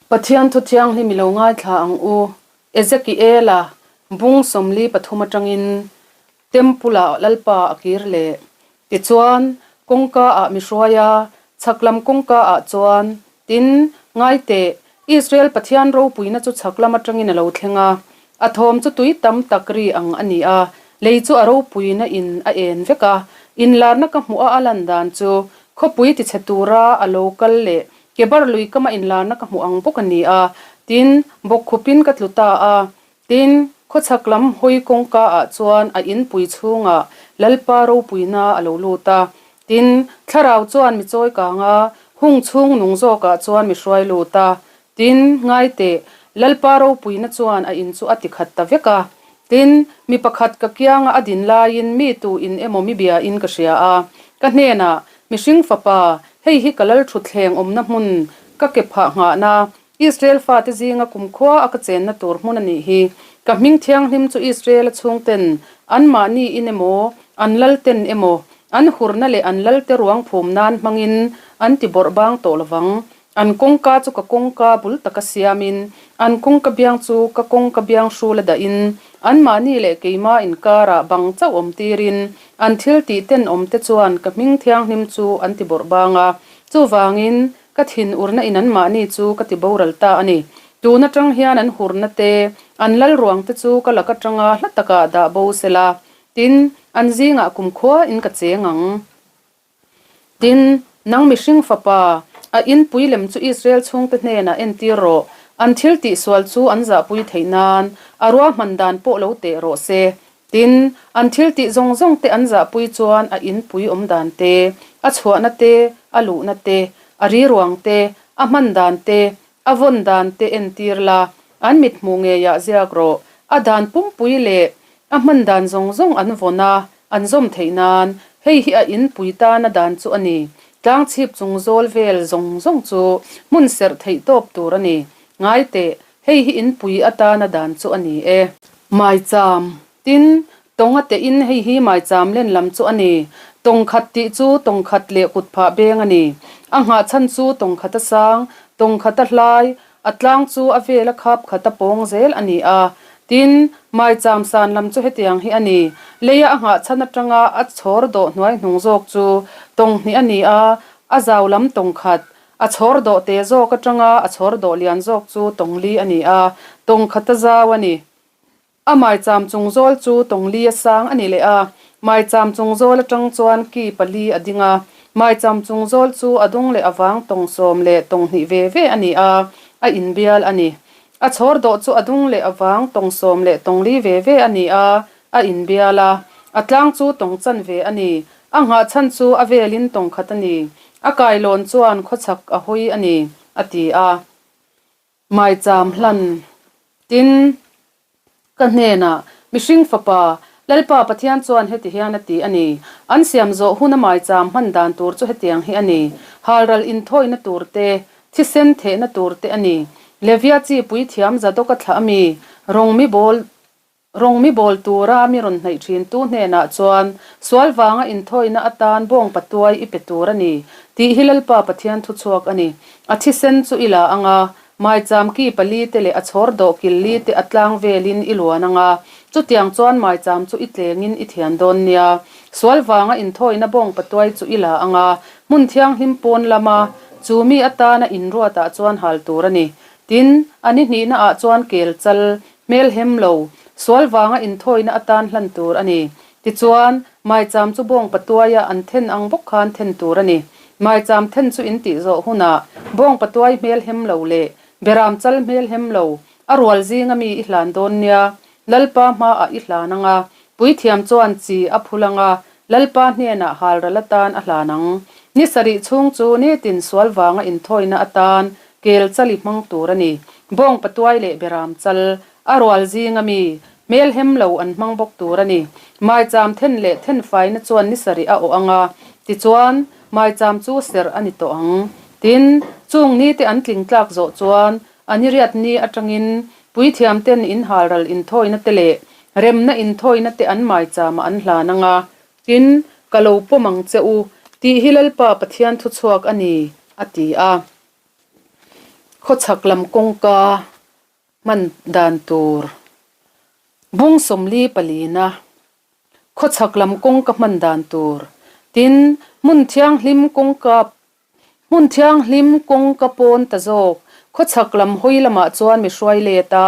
Pathian thu thianghlim i lo ngaithla ang u. Ezekiela bung 43 atangin Temple ah Lalpa a kir leh. Tichuan, kawngka ah mi hruai a, chhak lam kawngka ah chuan, tin, ngai teh, Israel Pathian ropuina chu chhak lam atangin a lo thleng a, a thawm chu tui tam tak ri ang a ni a, lei chu a ropuina in a en vek a, inlarna ka hmuh a a lan dan chu khawpui tichhe tura a lo kal leh Kebar lui kama inlarna ka hmuh ang bawk a ni a, tin, bawkkhupin ka tlu ta a. Tin, khawchhak lam hawi kawngka ah chuan a inpui chhungah Lalpa ropuina a lo lut a. Tin, thlarau chuan mi chawi kang a, hung chhung nung zawkah chuan mi hruai lut a. Tin, ngaiteh, Lalpa ropuina chuan a in chu a ti khat ta vek a. Tin, mi pakhat ka kianga a din laiin mi tu in emaw mi bia in ka hria a, ka hnenah, Mihring fapa, hei hi ka lal thutthleng awmna hmun, ka ke phah nghahna, Israel fate zinga kumkhua a ka chenna tur hmun a nih hi. Ka hming thianghlim chu Israel-a chhungten anmahni in emaw, an lalten emaw, an hurna leh an lalte ruang phum nan hmangin an ti bawrh bang tawh lovang. An kawngka chu ka kawngka bul taka siamin, an kawngka biang chu ka kawngka biang hrula dahin, anmahni leh keima inkarah bang chauh awm tirin, an thil tih tenawmte chuan ka hming thianghlim chu an ti bawrh bang a. Chuvangin, ka thin urna in anmahni chu ka ti boral ta a ni. Tun atang hian an hurna te, an lal ruang te chu ka lak atanga hla takah dah bo sela, tin, an zingah kumkhua in ka cheng ang. Tin, nang mihring fapa, a inpui lem chu Israel chhungte hnenah entir rawh, an thil tihsual chu an zahpui theih nan a ruahman dan pawh lo teh rawh se. Tin, an thil tih zawng zawng te an zahpui chuan a inpui awm dan te, a chhuahna te, a luhna te, a riruang te, a hman dan te, a vawn dan te entir la, an mithmuh ngeiah ziak rawh. A dan pumpui leh a hman dan zawng zawng an vawn a, An zawm theih nan, hei hi a inpui tana dan chu a ni. Tlangchhip chung zawl vel zawng zawng chu hmun serh theih tawp tur a ni. Ngai teh, hei hi inpui atana dan chu a ni e. Maicham, tin, tawng a teh in hei hi maicham len lam chu a ni. Tawng khat tih chu tawng khat leh kut phah beng a ni. A nghah chhan chu tawng khat a sang, tawng khat a hlai, A tlang chu a vel a khap khat a pawng zel a ni a. Tin, maicham san lam chu hetiang hi a ni. Leia a nghah chhan atanga a chhawr dawh hnuai hnung zawk chu tawng hnih a ni a, a zau lam tawng khat, a chhawr dawh te zawk atanga a chhawr dawh lian zawk chu tawng li a ni a, tawng khat a zau a ni. A maicham chung zawl chu tawng li a sang a ni leh a, maicham chung zawl atang chuan ki pali a ding a. Maicham chung zawl chu a dung leh a vang tawng sawm leh tawng hnih ve ve a ni a, a inbial a ni. A chhawr dawh chu a dung leh a vang tawng sawm leh tawng li ve ve a ni a, a inbial a. A tlang chu tawng chan ve a ni. A nghah chhan chu a velin tawng khat a ni. A kailawn chuan khawchhak a hawi a ni, a ti a. Maicham hlan. Tin, ka hnenah, Mihring fapa, Lalpa Pathian chuan heti hian a ti a ni, An siam zawh huna maicham hman dan tur chu hetiang hi a ni, halral inthawina tur te, thisen thehna tur te a ni. Levia chi puithiam Zadoka thlah a mi, rawng mi bawl Rawng mi bawl tura mi rawn hnaih thintu hnenah chuan, Sual vanga inthawina atan bawng patuai i pe tur a ni, tih hi Lalpa Pathian thuchhuak a ni. A thisen chu i la ang a, maicham ki pali te leh a chhawr dawh kil li te a tlang velin i luan ang a, chutiang chuan maicham chu i tlengin i thian dawn nia. Sual vanga inthawina bawng patuai chu i la ang a, hmun thianghlim pawn lama chu mi atana inruatah chuan hal tur a ni. Tin, a ni hnihnaah chuan kel chal, Hmel hem lo, sual vanga inthawina atan hlan tur a ni. Tichuan, maicham chu bawng patuaia an then ang bawk khan then tur a ni. Maicham then chu in tih zawh hunah bawng patuai hmel hem lo leh beram chal hmel hem lo, a rual zinga mi i hlan dawn nia, Lalpa hmaah i hlan ang a, puithiam chuan chi a phul ang a, Lalpa hnenah halral atan a hlan ang. Ni sarih chhung chu nitin sual vanga inthawina atan kel chal i hmang tur a ni. Bawng patuai leh beram chal, a rual zinga mi, hmel hem lo an hmang bawk tur a ni. Maicham then leh then faina chuan ni sarih a awh ang a, tichuan, maicham chu serh a ni tawh ang. Tin, chung nite an tling tlak zawh chuan, a ni riat ni atangin puithiam ten inhalral inthawina te leh remna inthawina te an maicham ah an hlan ang a, tin, ka lo pawm ang che u, tih hi Lalpa Pathian thuchhuak a ni, a ti a. Khawchhak lam kawngka hman dan tur bung 44 palina khawchhak lam kawngka hman dan tur tin hmun thianghlim kawngka hmun thianghlim kawngka pawn ta zawk khawchhak lam hawi lamah chuan mi hruai let a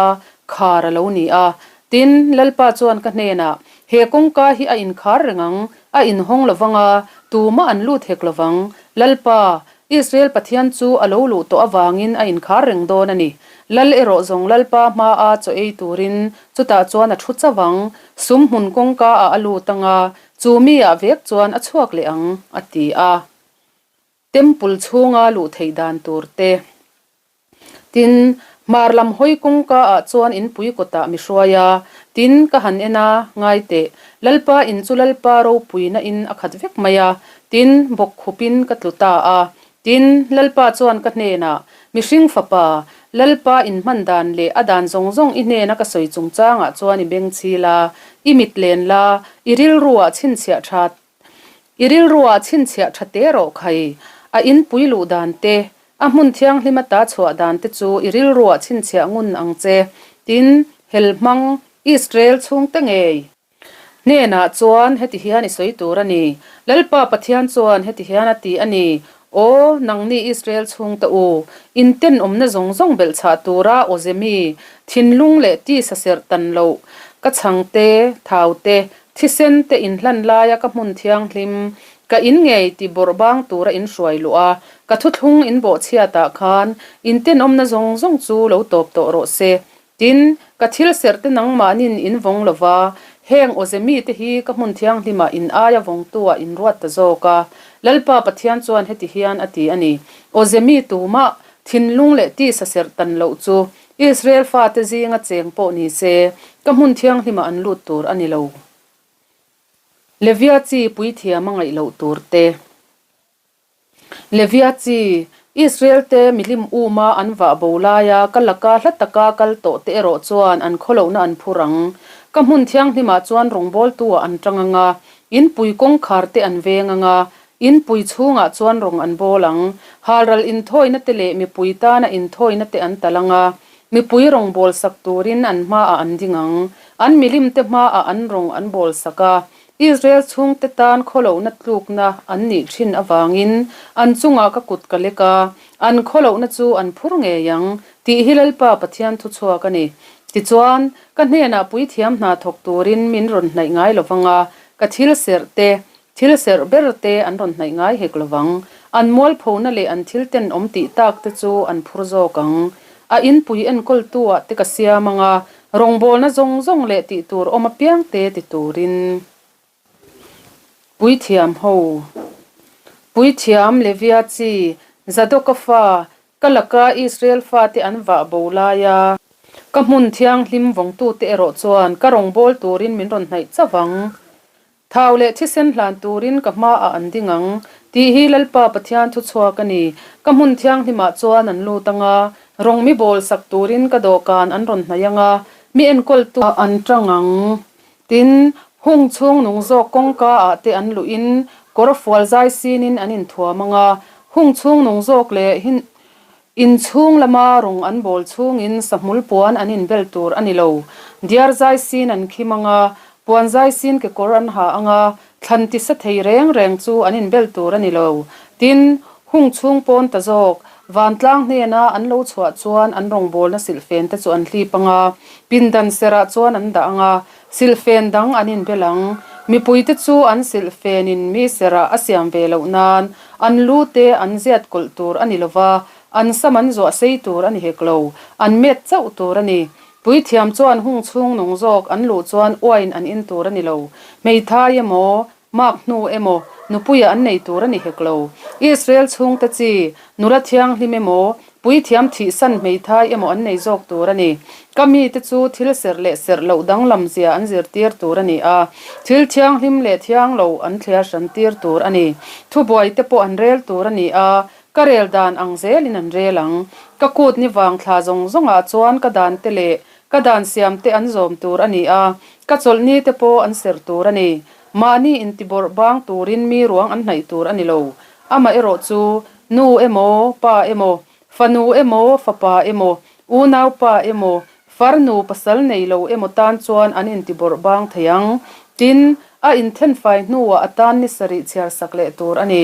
khar a lo ni a tin Lalpa chuan ka hnenah he kawngka hi a inkhar reng ang a inhawng lovang a tumah an lut hek lovang Lalpa Israel Pathian chu a lo luh tawh avangin a inkhar reng dawn a ni. Lal erawh zawng Lalpa hmaa chaw ei turin chutah chuan a thu chauh ang, sum hmun kawngka ah a lut ang a, chu mi ah vek chuan a chhuak leh ang, a ti a. Temple chhunga luh theih dan tur te. Tin, hmar lam hawi kawngka ah chuan inpui kawtah mi hruai a, tin, ka han en a, ngai teh, Lalpa in chu Lalpa ropuina in a khat vek mai a, tin, bawk khupin ka tlu ta a. Tin, Lalpa chuan ka hnenah, Mihring fapa, Lalpa in hman dan leh a dan zawng zawng i hnena ka sawi chungchangah chuan i beng chhil a, i mit len la, i rilruah chhinchhiah tha I rilruah chhinchhiah tha te rawh khai. A inpui luh dan te, a hmun thianghlim ata chhuah dan te chu i rilruah chhinchhiah ngun ang che. Tin, hel hmang Israel chhungte ngei. Hnenah chuan heti hian i sawi tur a ni. Lalpa Pathian chuan heti hian a ti a ni, Aw, nangni Israel chhungte u, in tenawmna zawng zawng belhchhah tura awze mi, thinlung leh tisa serh tan loh, ka chhangte, thaute, Thisen te inhlan laia ka hmun thianghlim, ka in ngei ti bawrh bang tura in hruai luh a, ka thuthlung in bawhchhiatah khan in tenawmna zawng zawng chu lo tawp tawh rawh se. Tin, ka thil serh te nangmahnin in vawng lo va, heng awze mite hi ka hmun thianghlimah in aia vawngtuah in ruat ta zawk a. Lalpa Pathian chuan heti hian a ti a ni, Awze mi tumah thinlung leh tisa serh tan loh chu Israel fate zinga cheng pawh ni se, ka hmun thianghlimah an lut tur a ni lo. Levia chi puithiam a ngaih loh tur te. Levia chi, Israel te milim uma an vah bo laia ka laka hla taka kal tawh te erawh chuan an khawlohna an phur ang. Ka hmun thianghlimah chuan rawngbawltu-ah an tang ang a, inpui kawngkhar te an veng ang a, Inpui chhungah chuan rawng an bawl ang. Halral inthawina te leh mipui tana inthawina te an tal ang a, mipui rawng bawl sak turin an hmaah an ding ang. An milim te hmaah an rawng an bawl sak a. Israel chhungte tan khawlohna tlukna an nih thin avangin an chungah ka kut ka lek a, an khawlohna chu an phur ngei ang, tih hi Lalpa Pathian thuchhuak a ni. Tichuan, ka hnenah puithiam hna thawk turin min rawn hnaih ngai lovang a, ka thil serh te, Thil serh ber te an rawn hnaih ngai hek lovang. An mualphona leh an thil tenawm tih tak te chu an phur zawk ang. A inpui enkawltu ah te ka siam ang a, rawngbawlna zawng zawng leh tih tur awm apiang te ti turin. Puithiam ho. Puithiam Levia chi, Zadoka fa, ka laka Israel fate an vah bo laia ka hmun thianghlim vawngtute erawh chuan ka rawngbâwl turin min rawn hnaih chauh ang. Thau leh thisen hlan turin ka hmaah an ding ang, tih hi Lalpa Pathian thuchhuak a ni. Ka hmun thianghlimah chuan an lut ang a, rawng mi bawl sak turin ka dawhkan an rawn hnaih ang a, mi enkawltu ah an tang ang. Tin, hung chhung nung zawk kawngka ah te an luhin kawr fual zai sinin an inthuam ang a, hung chhung nung zawk leh hin In chhung lama rawng an bawl chhungin sahmul puan an inbel tur a ni lo. Diar zai sin an khim ang a, puan zai sin kekawr an ha ang a, thlan tisa thei reng reng chu an inbel tur a ni lo. Tin, hung chhung pawn ta zawk, vantlang hnena an lo chhuah chuan an rawngbawlna silhfen te chu an hlip ang a, pindan serah chuan an dah ang a, silhfen dang an inbel ang. Mipuite chu an silhfenin mi serah a siam ve loh nan An lu te an ziat kawlh tur a ni lo va, an sam an zuah sei tur a ni hek lo, an met chauh tur a ni. Puithiam chuan hung chhung nung zawk an luh chuan uain an in tur a ni lo. Hmeithai emaw, mak hnu emaw, nupuia an nei tur a ni hek lo. Israel chhungte chi, nula thianghlim emaw, Puithiam thihsan hmeithai emaw an nei zawk tur a ni. Ka mite chu thil serh leh serh loh danglam zia an zirtir tur a ni a, thil thianghlim leh thiang lo an thliar hran tir tur a ni. Thubuai te pawh an rel tur a ni a, ka rel dan ang zelin an rel ang. Ka kut ni vang thla zawng zawngah chuan ka dan te leh ka dan siam te an zawm tur a ni a, ka chawlhni te pawh an serh tur a ni. Mahni intibawrh bang turin mi ruang an hnaih tur a ni lo. Amaherawhchu, Nu emaw, pa emaw, Fanu emaw, fapa emaw, unaupa emaw, farnu pasal nei lo emaw tan chuan an intibawrh bang thei ang. Tin, a inthenfai hnuah a tan ni sarih chhiar sak leh tur a ni.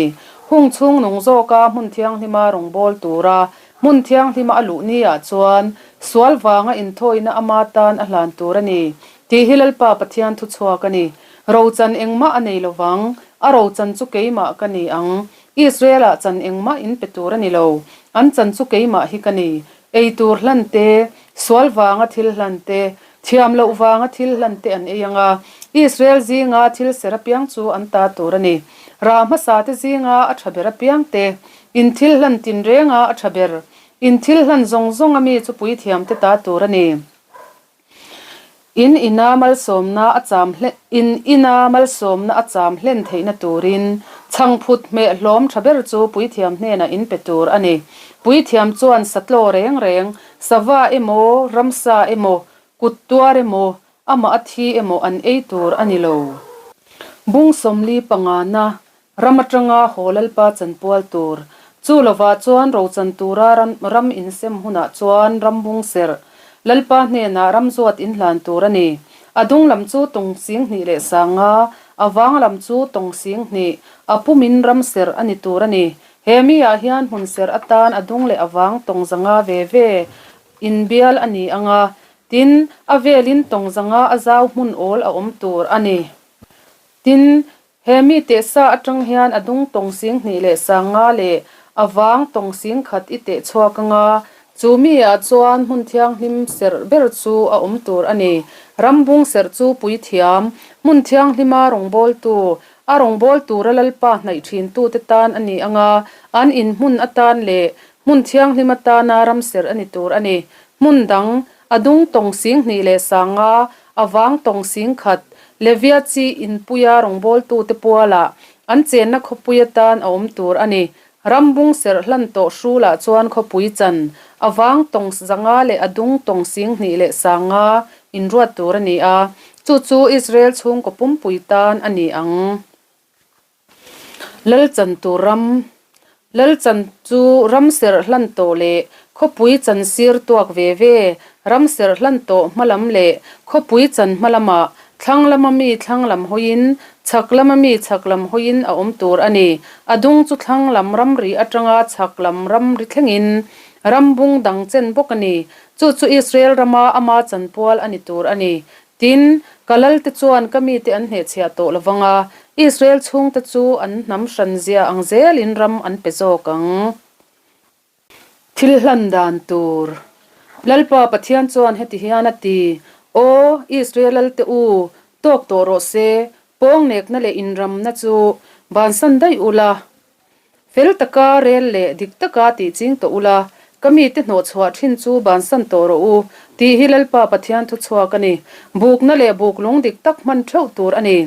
Hung chhung nung zawka hmun thianghlima rawngbâwl tura hmun thianghlima a luh niah chuan sual vanga inthawina ama tan a hlan tur a ni tih hi Lalpa Pathian thuchhuak a ni. Rochan engmah a nei lovang, a rochan chu keimah ka ni ang. Israel-ah chan engmah in pe tur a ni lo, an chan chu keimah hi ka ni. Ei tur hlan te, sual vanga thil hlan te, thiam loh vanga thil hlan te an ei ang a, Israel zinga thil ser apiang chu an ta tur a ni. Rah hmasa te zinga a tha ber apiang te, in thil hlan tinrenga a tha ber, in thil hlan zawng zawng ami chu puithiam te ta tur a ni. In ina malsawmna a cham In ina malsawmna a cham hlen theihna turin chhangphut hmeh hlawm tha ber chu puithiam hnenah in pe tur a ni. Puithiam chuan satlaw reng reng, sava emaw, ramsa emaw, kut tuar emaw, amah a thi emaw an ei tur a ni lo. Bung 45 na Ram atanga haw Lalpa chanpual tur. Chu lovah chuan rochan tura ram insem hunah chuan ram bung serh Lalpa hnenah ram zuat inhlan tur a ni. A dung lam chu tawng sing hnih leh sanga, a vang lam chu tawng sing hnih, a pumin ram serh a ni tur a ni. He mi ah hian hmun serh atan a dung leh a vang tawng zanga ve ve inbial a ni ang a, tin, a velin tawng zanga a zau hmun awl a awm tur a ni. Tin, He mi teh sa atang hian a dung tawng sing hnih leh sang nga leh a vang tawng sing khat i teh chhuak anga, chu mi ah chuan hmun thianghlim serh ber chu a awm tur a ni. Ram bung serh chu puithiam, hmun thianghlima rawngbawltu, a rawngbâwl tura Lalpa hnaih ṭhintute tan a ni anga, an in hmun atan leh hmun thianghlim atana ram serh a ni tur a ni. Hmun dang, A dung tawng sing hnih leh sanga, a vang tawng sing khat, Levia chi inpuia rawngbawltute pualah an chenna khawpui atan a awm tur a ni. Ram bung serh hlan tawh hrulah chuan khawpui chan, a vang tawng zanga leh a dung tawng sing hnih leh sanga inruat tur a ni a, chu chu Israel chhungkaw pumpui tan a ni ang. Lalchan tur ram, Lalchan chu ram serh hlan tawh leh khawpui chan sir tuak ve ve, ram serh hlan tawh hma lam leh khawpui chan hma lamah thlang lama mi thlang lam hawiin, chhak lama mi chhak lam hawiin a awm tur a ni. A dung chu thlang lam ramri atanga chhak lam ramri thlengin ram bung dang chen bawk a ni. Chu chu Israel rama ama chanpual a ni tur a ni. Tin, ka lalte chuan ka mite an hnehchhiah tawh lo vang a, Israel chhungte chu an hnam hran zia ang zelin ram an pe zawk ang. Thil hlan dan tur. Lalpa Pathian chuan heti hian a ti, Aw, Israel lalte u, tawk tawh rawh se, pawngnekna leh inramna chu bansan daih ula, Fel taka rel leh dik taka tih ching tawh ula, ka mite hnawhchhuah thin chu bansan tawh rawh u, tih hi Lalpa Pathian thuchhuak a ni. Bukna leh buk lung dik tak hman theuh tur a ni.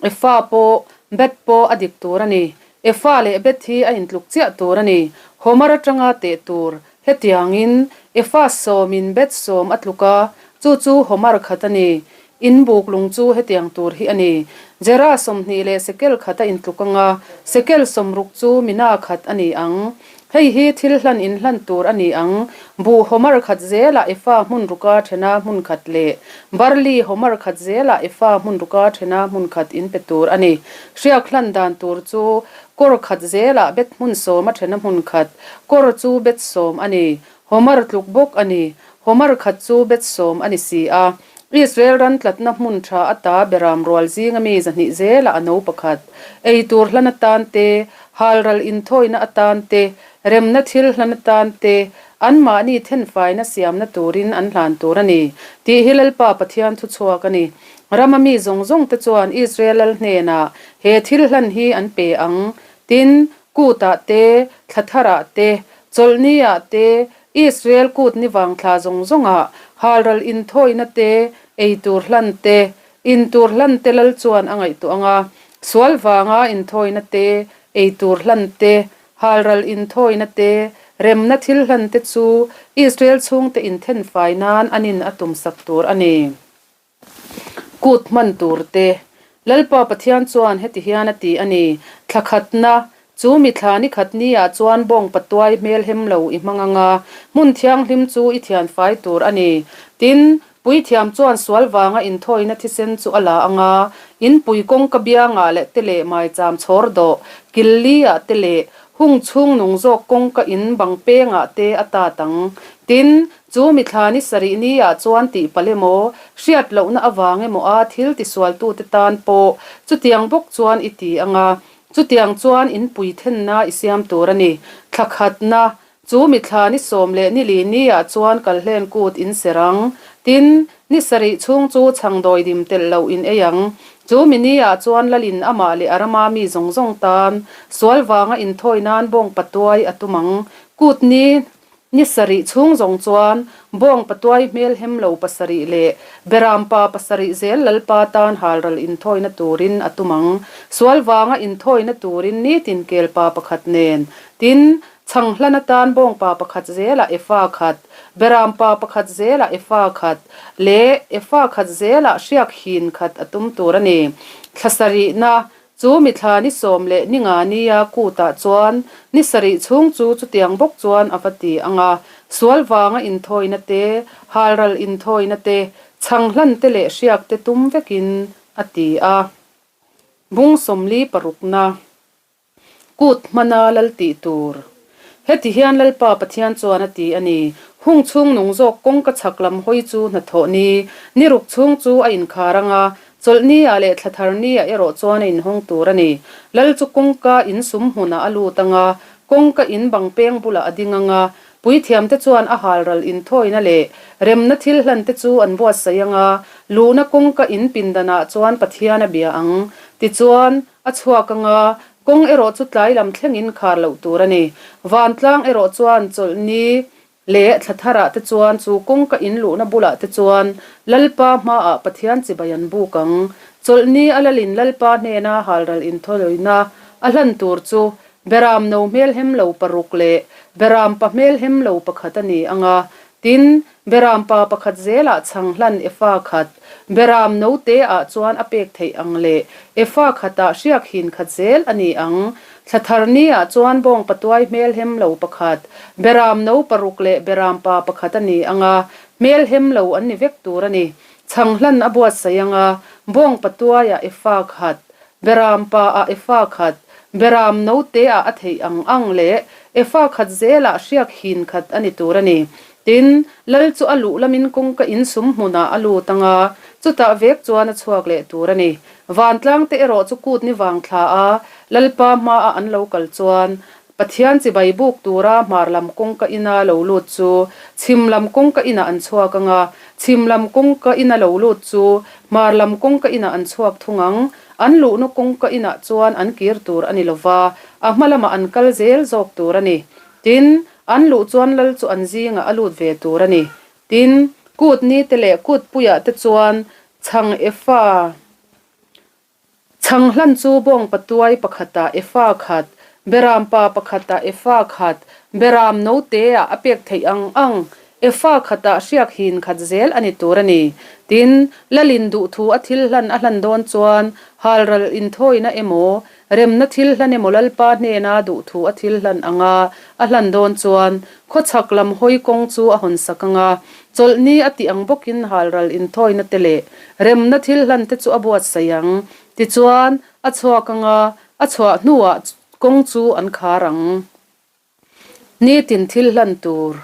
Efa pawh, Beth pawh a dik tur a ni. Efa leh Beth hi a intluk chiah tur a ni. Homer atanga teh tur. Hetiangin, Efa sawmin Beth sawm a tluk a, chu chu Homer khat a ni. In buk lung chu hetiang tur hi a ni. Jera 20 leh sekel khat a intluk ang a, sekel 60 chu mina khat a ni ang. Hei hi thil hlan inhlan tur a ni ang. Buh homer khat zelah efa hmun ruka thena hmun khat leh barley homer khat zelah efa hmun ruka thena hmun khat in pe tur a ni. Hriak hlan dan tur chu kawr khat zelah bet hmun sawm a thena hmun khat, kawr chu bet sawm a ni. Homer tluk bawk a ni. Homer khat chu bet sawm a ni si a. Israel ran tlatna hmun tha ata beram rual zinga mi 200 zelah a no pakhat. Ei tur hlan atan te, halral inthawina atan te, remna thil hlan atan te, anmahni thenfaina siamna turin an hlan tur a ni, tih hi Lalpa Pathian thuchhuak a ni. Rama mi zawng zawng te chuan Israel lal hnenah he thil hlan hi an pe ang, tin, kutah te, thla tharah te, chawlhniah te, Israel kut ni vang thla zawng zawngah halral inthawina te, ei tur hlan te, in tur hlan te lal chuan a ngaihtuah ang a, sual vanga inthawina te, ei tur hlan te, halral inthawina te, remna thil hlan te chu Israel chhungte inthenfai nan an in a tumsak tur a ni. Kut hman tur te. Lalpa Pathian chuan heti hian a ti a ni, Thla khatna. Chu mi thla ni khat ni ah chuan bawng patuai hmel hem lo i hmang ang a, hmun thianghlim chu i thian fai tur a ni. Tin, puithiam chuan sual vanga inthawina thisen chu a la ang a, inpui kawngka biangah leh te leh maicham chhawr dawh, kil li ah te leh hung chhung nung zawk kawngka in bang pengah te a tat ang. Tin, Chu mi thla ni sarih ni ah chuan tih palh emaw, hriat lohna avang emaw a thil tisualtute tan pawh chutiang bawk chuan i ti ang a, chutiang chuan in pui thenna i siam tur a ni. Thla khatna, chu mi thla ni 12 ni ah chuan kalhlen kut in ser ang. Tin, ni sarih chhung chu chhangdawi dim telh loh in ei ang. Chu mi ni ah chuan Lalin amah leh a rama mi zawng zawng tan sual vanga inthawi nan bawng patuai a tum ang. Kut ni Ni sarih chhung zawng chuan bawng patuai hmel hem lo pasarih leh beram pa pasarih zel Lalpa tan halral inthawina turin a tum ang. Sual vanga inthawina turin nitin kel pa pakhat nen, tin, chhang hlan atan bawng pa pakhat zelah efa khat, beram pa pakhat zelah efa khat leh efa khat zelah hriak hin khat a tum tur a ni. Thla sarihna Chu mi thla ni 15 nia kutah chuan ni sarih chhung chu chutiang bawk chuan a va ti ang a, sual vanga inthawina te, halral inthawina te, chhang hlan te leh hriak te tum vekin a ti a. Bung 46 na Kut hmana lal tih tur. Heti hian Lalpa Pathian chuan a ti a ni, Hung chhung nung zawk kawngka chhak lam hawi chu hnathawh ni, ni ruk chhung chu a inkhar ang a, chawlhni ah leh thla thar ni ah erawh chuan a inhawng tur a ni. Lal chu kawngka in sum hmunah a lut ang a, kawngka in bang peng bulah a ding ang a, puithiamte chuan a halral inthawina leh remna thil hlante chu an buatsaih ang a, luhna kawngka in pindanah chuan Pathian a bia ang. Tichuan, A chhuak ang a, kawng erawh chu tlai lam thlengin khar loh tur a ni. Vantlang erawh chuan chawlhni leh thla tharah te chuan chu kawngka in luhna bulah te chuan Lalpa hmaah Pathian chibai an buk ang. Chawlhni a lalin Lalpa hnena halral inthawlawina a hlan tur chu Beram no hmel hem lo paruk leh Beram pa hmel hem lo pakhat a ni ang a, tin, Beram pa pakhat zelah chhang hlan efa khat, beram note ah chuan a pek theih ang leh efa khatah hriak hin khat zel a ni ang. Thla thar ni ah chuan bawng patuai hmel hem lo pakhat, beram no paruk leh beram pa pakhat a ni ang a, hmel hem lo an ni vek tur a ni. Chhang hlan a buatsaih ang a, bawng patuai ah efa khat, Beram pa ah efa khat, beram note ah a theih ang ang leh efa khat zelah hriak hin khat a ni tur a ni. Tin, lal chu a luh lamin kawngka in sum hmunah a lut ang a, chutah vek chuan a chhuak leh tur a ni. Vantlang te erawh chu kut ni vang thla a, Lalpa hmaah an lo kal chuan Pathian chibai buk tura hmar lam kawngka ina lo lut chu chhim lam kawngka inah an chhuak ang a, chhim lam kawngka ina lo lut chu hmar lam kawngka inah an chhuak thung ang. An luhna kawngka inah chuan an kir tur a ni lo va, a hma lamah an kal zel zawk tur a ni. Tin, an luh chuan lal chu an zingah a lut ve tur a ni. Tin, kut ni te leh kut puiah te chuan chhang efa. Chhang hlan chu bawng patuai pakhatah efa khat, beram pa pakhatah efa khat, beram note ah a pek theih ang ang, efa khatah hriak hin khat zel a ni tur a ni. Tin, Lalin duhthu a thil hlan a hlan dawn chuan halral inthawina emaw, remna thil hlan emaw Lalpa hnena duhthu a thil hlan anga a hlan dawn chuan khawchhak lam hawi kawng chu a hawn sak anga Chawlhni a tih ang bawkin halral inthawina te leh remna thil hlan te chu a buatsaih ang. Tichuan, a chhuak ang a, a chhuah hnuah kawng chu an khar ang. Nitin thil hlan tur.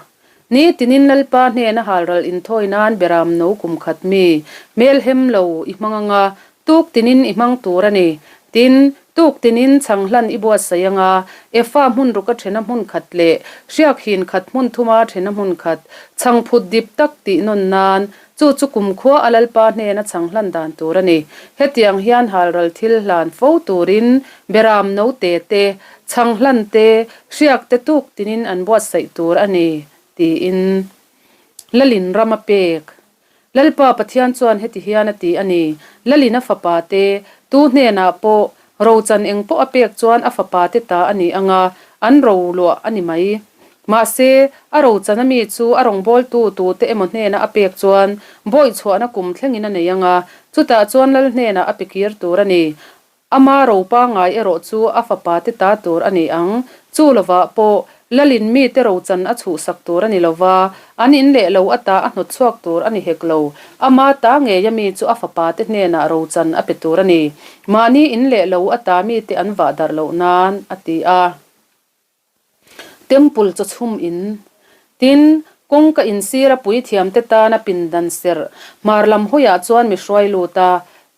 Nitinin Lalpa hnena halral inthawi nan beram no kum khat mi, hmel hem lo i hmang ang a, Tuk tinin i hmang tur a ni. Tin, tuk tinin chhang hlan i buatsaih ang a, Efa hmun ruka thena hmun khat leh hriak hin khat hmun thuma thena hmun khat, chhang phut dip tak tih nawn nan, chu chu kumkhua a Lalpa hnena chhang hlan dan tur a ni. Hetiang hian halral thil hlan fo turin beram note te, chhang hlan te, hriak te tuk tinin an buatsaih tur a ni, tiin Lalin ram a pek. Lalpa Pathian chuan heti hian a ti a ni, Lalin a fapa te, tu hnenah pawh, rochan eng pawh a pek chuan a fapa te ta a ni ang a, an ro luah a ni mai. Mahse, a rochan a mi chu a rawngbawltu tute emaw hnena a pek chuan bawi chhuahna kum thlengin a nei ang a, chutah chuan Lal hnenah a pe kir tur a ni. Ama ro pangngai erawh chu a fapa te ta tur a ni ang. Chu lovah pawh Lalin mite rochan a chhuhsak tur a ni lo va, an in leh lo ata a hnawt chhuak tur a ni hek lo. Ama ta ngeia mi chu a fapa te hnenah rochan a pe tur a ni. Mahni in leh lo ata mite an vah darh loh nan, a ti a. Temple chaw chhum in. Tin, kawngka insira puithiamte tana pindan serh hmar lam hawiah chuan mi hruai lut a.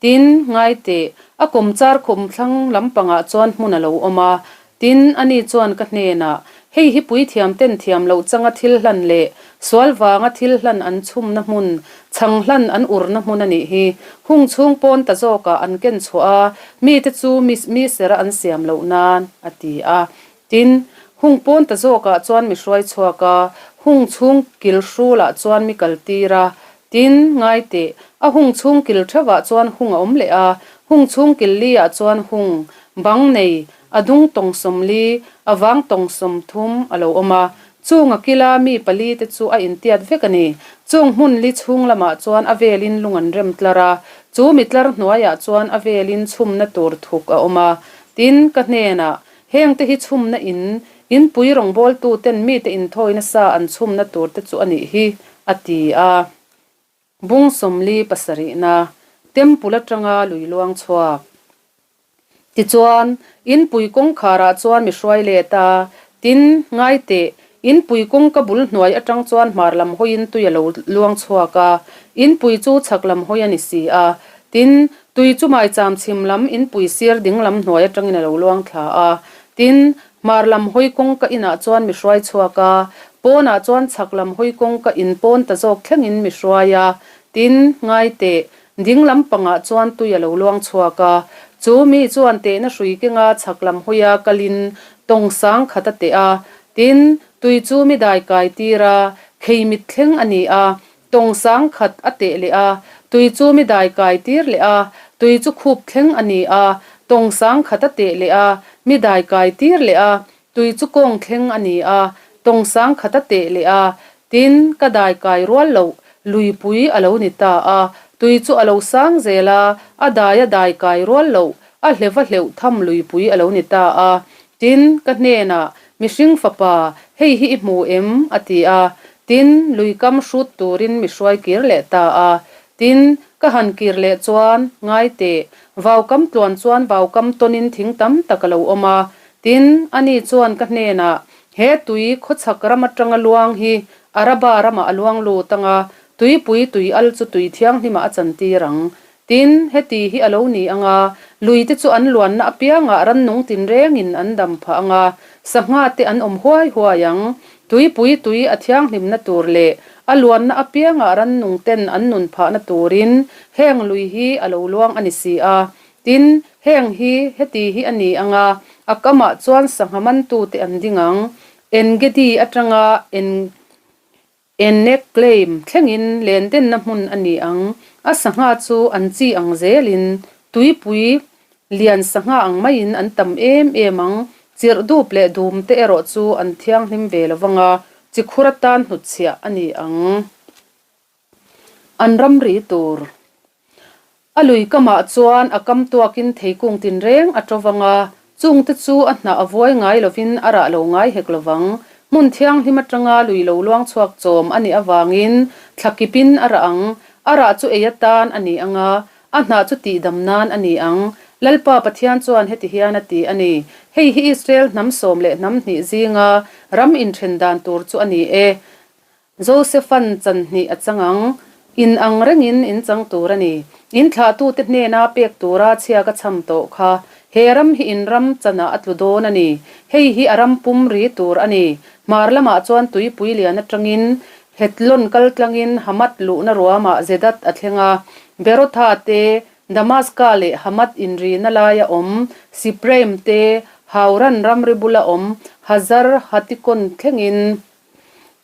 Tin, ngaiteh, a kawmchar khawmthlang lampangah chuan hmun a lo awm a. Tin, ani chuan ka hnenah, Hei hi puithiamten thiam loh changa thil hlan leh sual vanga thil hlan an chhumna hmun, chhang hlan an urna hmun a nih hi. Hung chhung pawn ta zawkah an ken chhuah a, mite chu mi sera an siam loh nan, a ti a. Tin, hung pawn ta zawkah chuan mi hruai chhuak a, hung chhung kil hrulah chuan mi kal tir a. Tin, ngai teh, a hung chhung kil theuhah chuan hung a awm leh a, hung chhung kil liah chuan hung, bang nei, a dung tawng 40, a vang tawng 30 a lo awm a. Chung a kila mi pali te chu a intiat vek a ni. Chung hmun li chhung lamah chuan a velin lung an rem tlar a, chu mi tlar hnuaiah chuan a velin chhumna tur thuk a awm a. Tin, ka hnenah, Hengte hi chhumna in, inpui rawngbawltu ten mite inthawi nasa an chhumna tur te chu a nih hi, a ti a. Bung 40 pasarihna, Temple atanga lui luang chhuak. Tichuan, inpui kawngkharah chuan mi hruai let a, tin, ngai teh, inpui kawngka bul hnuai atang chuan hmar lam hawiin tui a lo luang chhuak a, inpui chu chhak lam hawi a ni si a. Tin, tui chu maicham chhim lam inpui sir ding lam hnuai atangin a lo luang thla a. Tin, hmar lam hawi kawngka inah chuan mi hruai chhuak a, pawnah chuan chhak lam hawi kawngka in pawn ta zawk thlengin mi hruai a. Tin, ngai teh, ding lam pangah chuan tui a lo luang chhuak a. Chu mi chuan tehna hrui kenga chhak lam hawia kalin tawng sang khat a teh a. Tin, tui chu mi dai kai tir a, khei mit thleng a ni a. Tawng sang khat a teh leh a, tui chu mi dai kai tir leh a, tui chu khup thleng a ni a, tawng sang khat a teh leh a, mi dai kai tir leh a, tui chu kawng thleng a ni a, tawng sang khat a teh leh a, tin, ka dai kai rual loh luipui a lo ni ta a, tui chu a lo sang zel a, a dai a dai kai rual loh a hleva hleuh tham luipui a lo ni ta a, tin, ka hnenah, Mihring fapa, hei hi i hmu em? a ti a. Tin, lui kam hrut turin mi hruai kir leh ta a. Tin, ka han kir leh chuan, ngai teh, vau kam tluan chuan vau kam tawnin thing tam tak a lo awm a. Tin, ani chuan ka hnenah, He tui khawchhak ram atanga luang hi Araba ramah a luang lut ang a, tuipui tui al chu tui thianghlimah a chantir ang. Tin, heti hi a lo ni ang a, luite chu an luanna apiangah rannung tinrengin an dam phah ang a, sangha te an awm huai huai ang. Tuipui tui a thianghlimna tur leh a luanna apiangah rannung ten an nun phahna turin heng lui hi a lo luang a ni si a. Tin, heng hi heti hi a ni ang a, a kamah chuan sangha mantute an ding ang. Engedi atanga en. Ennek claim thlengin lendenna hmun a ni ang. A sangha chu an chi ang zelin tuipui lian sangha ang maiin an tam em em ang. Chirh dup leh dum te erawh chu an thianghlim ve lo vang a, chikhur atan hnutchhiah a ni ang. An ramri tur. A lui kamah chuan a kam tuakin theikung tinreng a ṭo vang a, chungte chu a hnah a vuai ngai lovin a rah lo ngai hek lo vang. Hmun thianghlim aṭanga lui lo luang chhuak chawm a nih avangin thla kipin a rah ang. A rah chu ei atan a ni ang a, a hnah chu tihdam nan a ni ang. Lalpa Pathian chuan heti hian a ti a ni, Hei hi Israel hnam sawm leh hnam hnih zinga ram inṭhen dan tur chu a ni e. Josephan chan hnih a chang ang. In ang rengin in chang tur a ni. In thlahtute hnena pek tura chhia ka cham tawh kha. He ram hi in ram chanah a tlu dawn a ni. Hei hi a ram pum ri tur a ni. Hmar lamah chuan tuipui lian atangin Hetlon kal tlangin Hamath luhna ruamah Zedat a thleng a. Berotha te, Damaska leh Hamath inrina laia awm Sipraim te, Hauran ramri bula awm Hazar Hatikon thlengin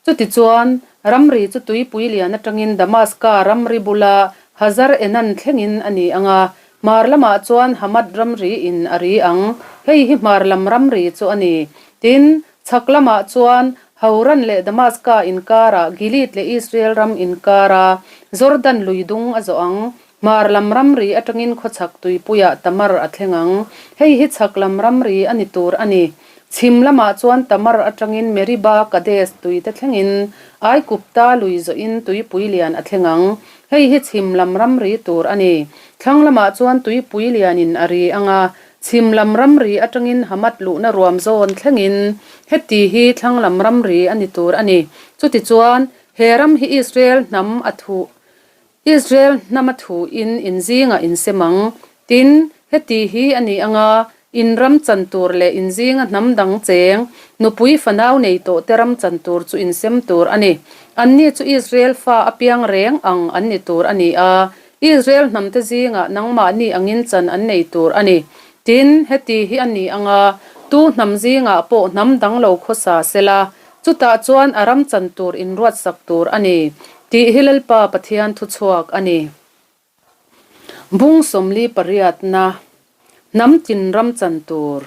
Chutichuan, ramri chu tuipui lian atangin Damaska ramri bula Hazar Enan thlengin a ni ang a, hmar lamah chuan Hamath ramri in a ri ang. Hei hi hmar lam ramri chu a ni. Tin, chhak lamah chuan Hauran leh Damaska inkara Gilead leh Israel ram inkara Jordan lui dung a zawh ang. Hmar lam ramri atangin khawchhak tuipuiah Tamar a thleng ang. Hei hi chhak lam ramri a ni tur a ni. Chhim lamah chuan Tamar atangin Meriba Kadesh tuite thlengin Aikupta lui zawhin tuipui lian a thleng ang. Hei hi chhim lam ramri tur a ni. Thlang lamah chuan tuipui lianin a ri ang a, chhim lam ramri atangin Hamath luhna ruam zawn thlengin heti hi thlang lam ramri a ni tur a ni. Chutichuan, he ram hi Israel hnam a thuh Israel hnama thuin in zingah in sem ang. Tin, heti hi a ni ang a, in ram chan tur leh in zinga hnam dang cheng, nupui fanau nei tawhte ram chan tur chu in sem tur a ni. Anni chu Israel fa a piang reng ang an ni tur a ni a, Israel hnamte zingah nangmahni angin chan an nei tur a ni. Tin, heti hi a ni ang a, tu hnam zingah pawh hnam dang lo khawsa sela, Chutah chuan a ram chan tur inruatsak tur a ni, tih hi Lalpa Pathian thuchhuak a ni. Bung 48 na, Hnam tin ram chan tur.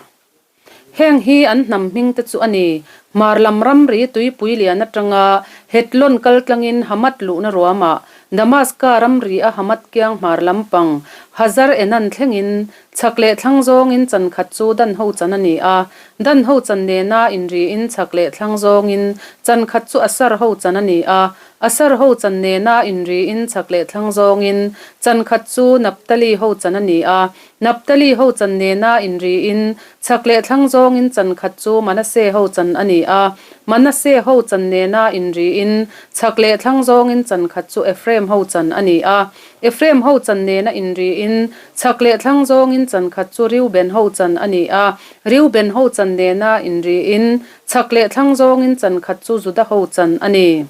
Heng hi an hnam hming te chu a ni, Hmar lam ramri tuipui lian atanga Hetlon kal tlangin Hamath luhna ruamah, Damaska ramri a Hamath kiang hmar lampang Hazar Enan thlengin Chhak leh thlang zawngin chan khat chu dan ho chan a ni a, dan ho chan nena inriin chhak leh thlang zawngin chan khat chu Asar ho chan a ni a, Asar ho chan nena inriin chhak leh thlang zawngin chan khat chu Naphtali ho chan a ni a, Naphtali ho chan nena inriin chhak leh thlang zawngin chan khat chu Manasseh ho chan a ni a, Manasseh ho chan nena inriin chhak leh thlang zawngin chan khat chu Ephraim ho chan a ni a. Ephraim ho chan nena inriin, chhak leh thlang zawngin chan khat chu Reuben ho chan a ni a, Reuben ho chan nena inriin, chhak leh thlang zawngin chan khat chu Juda ho chan a ni.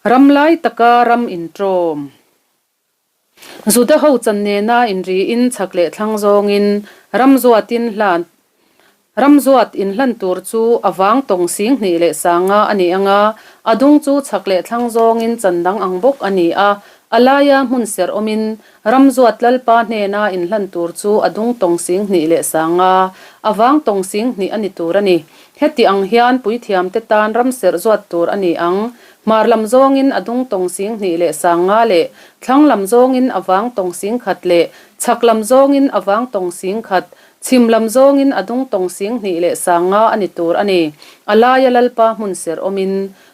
Ram lai taka ram inṭawm. Juda ho chan nena inriin, chhak leh thlang zawngin ram zuatin hlan Ramzuat inhlan tur chu a vang tawng 2000 leh 500 a ni ang a, a dung chu chhak leh thlang zawngin chan dang ang bawk a ni a, a laia hmun serh awmin Ramzuat Lalpa hnena inhlan tur chu a dung tawng 2000 leh 500, a vang tawng 2000 a ni tur a ni. Heti ang hian puithiamte tan ram serh zuat tur a ni ang, hmar lam zawngin a dung tawng 2000 leh 500 leh thlang lam zawngin a vang tawng 10,000 leh chhak lam zawngin a vang tawng 10,000, Chhim lam zawngin a dung tawng 2000 leh 500 a ni tur a ni. A laia Lalpa hmun serh awmin,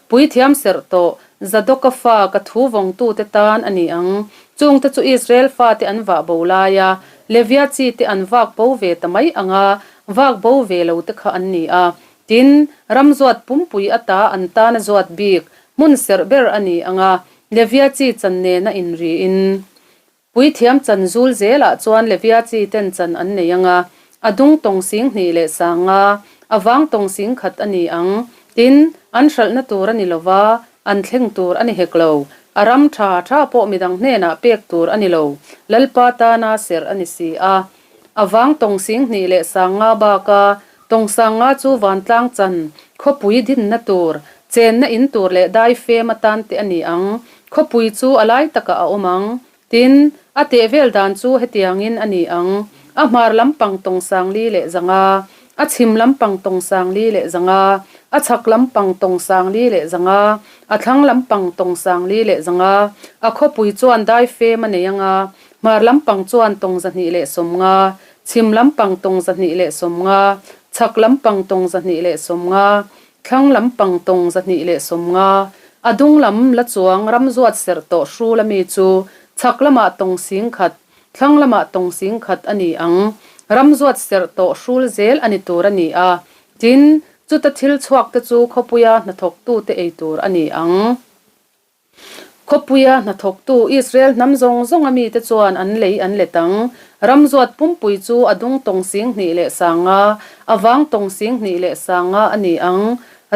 Puithiam serh tawh, Zadoka fa ka thu vawngtute tan a ni ang. Chungte chu Israel fate an vah bo laia Levia chite an vak bo ve ta mai anga vak bo ve lote kha an ni a. Tin, ram zuat pumpui ata an tana zuat bik hmun serh ber a ni anga Levia chi chan nena inriin. Puithiam chan zul zelah chuan Levia chi ten chan an nei ang a, a dung tawng 2000 leh 500, a vang tawng 10,000 a ni ang. Tin, an hralhna tur a ni lo va, an thleng tur a ni hek lo. A ram tha tha pawh midang hnenah pek tur a ni lo, Lalpa tana serh a ni si a. A vang tawng 2000 leh 500 baka tawng 500 chu vantlang chan, khawpui dinna tur, chenna in tur leh daifem atan te a ni ang. Khawpui chu a lai takah a awm ang. Tin, a teh vel dan chu hetiangin a ni ang, a hmar lampang tawng 400, a chhim lampang tawng 400, a chhak lampang tawng 400, a thlang lampang tawng 400. A khawpui chuan daifem a nei ang a, Hmar lampang chuan tawng 250, chhim lampang tawng 250, chhak lampang tawng 250, thlang lampang tawng 250, a dung lam la chuang ram zuat serh tawh hrul ami chu chhak lamah tawng 10,000, thlang lamah tawng 10,000 a ni ang. Ram zuat serh tawh hrul zel a ni tur a ni a, tin, chuta thil chhuak te chu khawpuia hnathawktute ei tur a ni ang. Khawpuia hnathawktu Israel hnam zawng zawnga mite chuan an lei an let ang. Ram zuat pumpui chu a dung tawng 2000 leh 500, a vang tawng 2000 leh 500 a ni ang.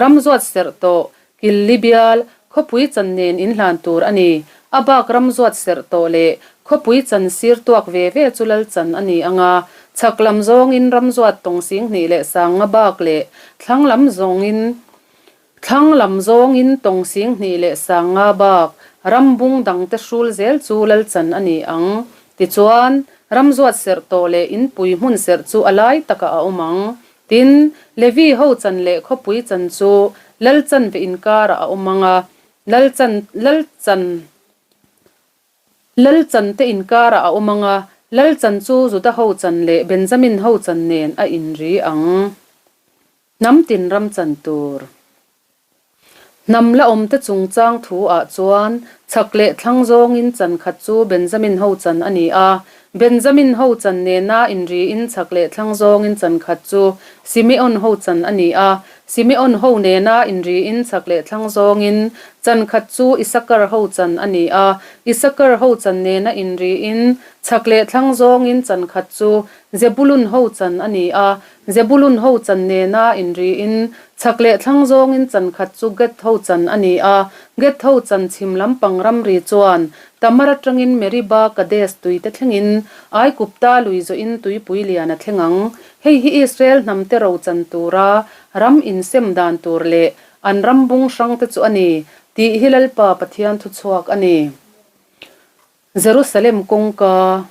Ram zuat serh tawh, kil li bial, khawpui chan nen inhlan tur a ni. A bak ram zuat serh tawh leh khawpui chan sir tuak ve ve chu lal chan a ni ang a. Chhak lam zawngin ram zuat tawng 2000 leh 500 bak leh thlang lam zawngin Thlang lam zawngin tawng 2000 leh 500 bak ram bung dangte hrul zel chu lal chan a ni ang. Tichuan, ram zuat serh tawh leh inpui hmun serh chu a lai takah a awm ang. Tin, Levi ho chan leh khawpui chan chu lal chan ve inkarah a awm ang a, lal chan lal chan. Lal chan te inkarah a awm ang a, lal chan chu Juda ho chan leh Benjamin ho chan nen a inri ang. Hnam tin ram chan tur. Hnam la awmte chungchang thu ah chuan chhak leh thlang zawngin chan khat chu Benjamin ho chan a ni a, Benjamin ho chan nena inriin chhak leh thlang zawngin chan khat chu Simeon ho chan a ni a, Simeon ho nena inriin chhak leh thlang zawngin chan khat chu Isakar ho chan a ni a, Isakar ho chan nena inriin chhak leh thlang zawngin chan khat chu Zebulun ho chan a ni a, Zebulun ho chan nena inriin chhak leh thlang zawngin chan khat chu Gad ho chan a ni a, Gad ho chan chhim lampang ramri chuan Tamar atangin Meriba Kadesh tuite thlengin Aigupta lui zawhin tuipui lian a thleng ang. Hei hi Israel hnamte ro chan tura ram insem dan tur leh an ram bung hrangte chu a ni, tih hi Lalpa Pathian thuchhuak a ni. Jerusalem kawngka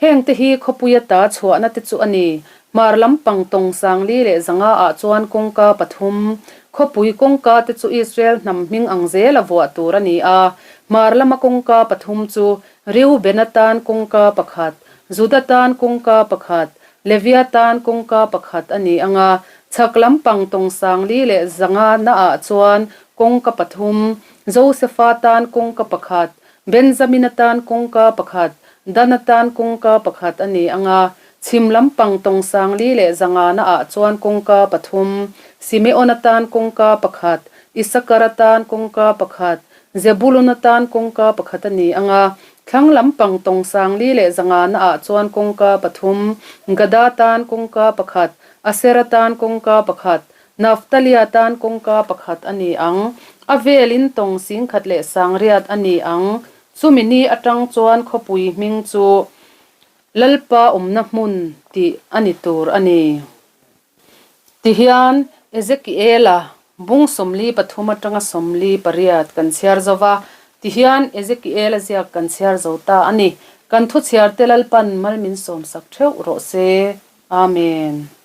Hengte hi khawpui ata chhuahna te chu a ni. Hmar lampang tawng 40 leh 500 ah chuan kawngka pathum, khawpui kawngka te chu Israel hnam hming ang zela vuah tur a ni a. Hmar lama kawngka pathum chu Reubena tan kawngka pakhat, Juda tan kawngka pakhat, Levia tan kawngka pakhat a ni ang a. Chhak lampang tawng 40 leh 500 naah chuan kawngka pathum, Josefa tan kawngka pakhat, Benjamina tan kawngka pakhat, Dana tan kawngka pakhat a ni ang a, chhim lampang tawng 40 leh 500 naah chuan kawngka pathum, Simeona tan kawngka pakhat, Isakara tan kawngka pakhat, Zebuluna tan kawngka pakhat a ni ang a, thlang lampang tawng 40 leh 500 naah chuan kawngka pathum, Gada tan kawngka pakhat, Asera tan kawngka pakhat, Naftalia tan kawngka pakhat a ni ang. A velin tawng 10,180 a ni ang. Chumi ni atang chuan khawpui hming chu Lalpa awmna hmun tih a ni tur a ni. Tihian Ezekiela bung 43 atanga 48 kan chhiar zo va, tihian Ezekiela ziak kan chhiar zo ta a ni. Kan thuchhiarte Lalpan mal min sawmsak theuh rawh se. Amen.